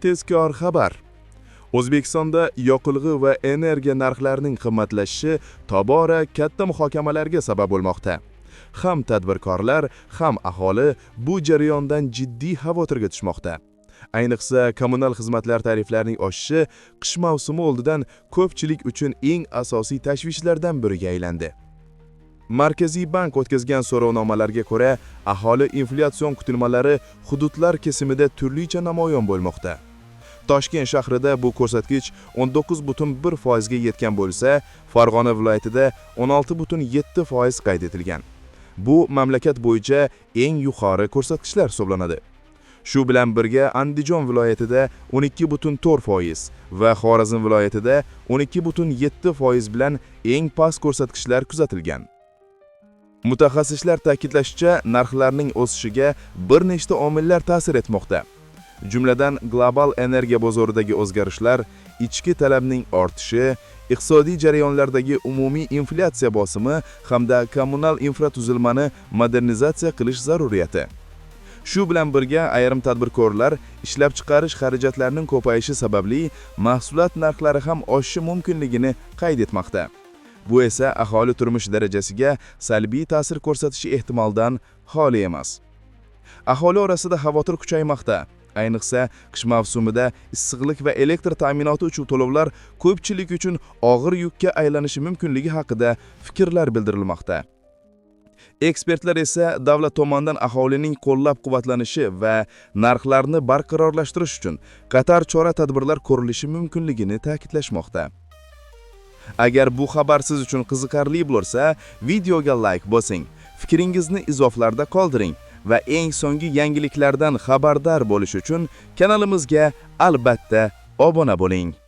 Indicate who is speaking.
Speaker 1: Tezkor xabar. O'zbekistonda yoqilg'i va energiya narxlarining qimmatlashishi tobora katta muhokamalarga sabab bo'lmoqda. Ham tadbirkorlar, ham aholi bu jarayondan jiddiy xavotirga tushmoqda. Ayniqsa, kommunal xizmatlar tariflarining oshishi qish mavsumi oldidan ko'pchilik uchun eng asosiy tashvishlardan biriga aylandi. Markaziy bank o'tkazgan so'rovnomalarga ko'ra, aholi inflyatsion kutilmalari hududlar kesimida turlicha namoyon bo'lmoqda. Toshkent shahrida bu ko'rsatkich 19,1% ga yetgan bo'lsa, Farg'ona viloyatida 16,7% qayd etilgan. Bu mamlakat bo'yicha eng yuqori ko'rsatkichlar hisoblanadi. Shu bilan birga Andijon viloyatida 12,4% va Xorazm viloyatida 12,7% bilan eng past ko'rsatkichlar kuzatilgan. Mutaxassislar ta'kidlashicha, narxlarning o'sishiga bir nechta omillar ta'sir etmoqda. Jumladan, global energiya bozoridagi o'zgarishlar, ichki talabning ortishi, iqtisodiy jarayonlardagi umumiy inflyatsiya bosimi hamda kommunal infratuzilmani modernizatsiya qilish zaruriyati. Shu bilan birga ayrim tadbirkorlar ishlab chiqarish xarajatlarining ko'payishi sababli mahsulot narxlari ham oshishi mumkinligini qayd etmoqda. Bu esa aholi turmush darajasiga salbiy ta'sir ko'rsatishi ehtimoldan xoli emas. Aholi orasida xavotir kuchaymoqda. Ayniqsa, qish mavsumida issiqlik va elektr ta'minoti uchun to'lovlar ko'pchilik uchun og'ir yukka aylanishi mumkinligi haqida fikrlar bildirilmoqda. Ekspertlar esa davlat tomonidan aholining qo'llab-quvvatlanishi va narxlarni barqarorlashtirish uchun qator chora-tadbirlar ko'rilishi mumkinligini ta'kidlashmoqda. Agar bu xabar siz uchun qiziqarli bo'lsa, videoga like bosing, fikringizni izohlarda qoldiring va eng so'nggi yangiliklardan xabardor bo'lish uchun kanalimizga albatta obuna bo'ling.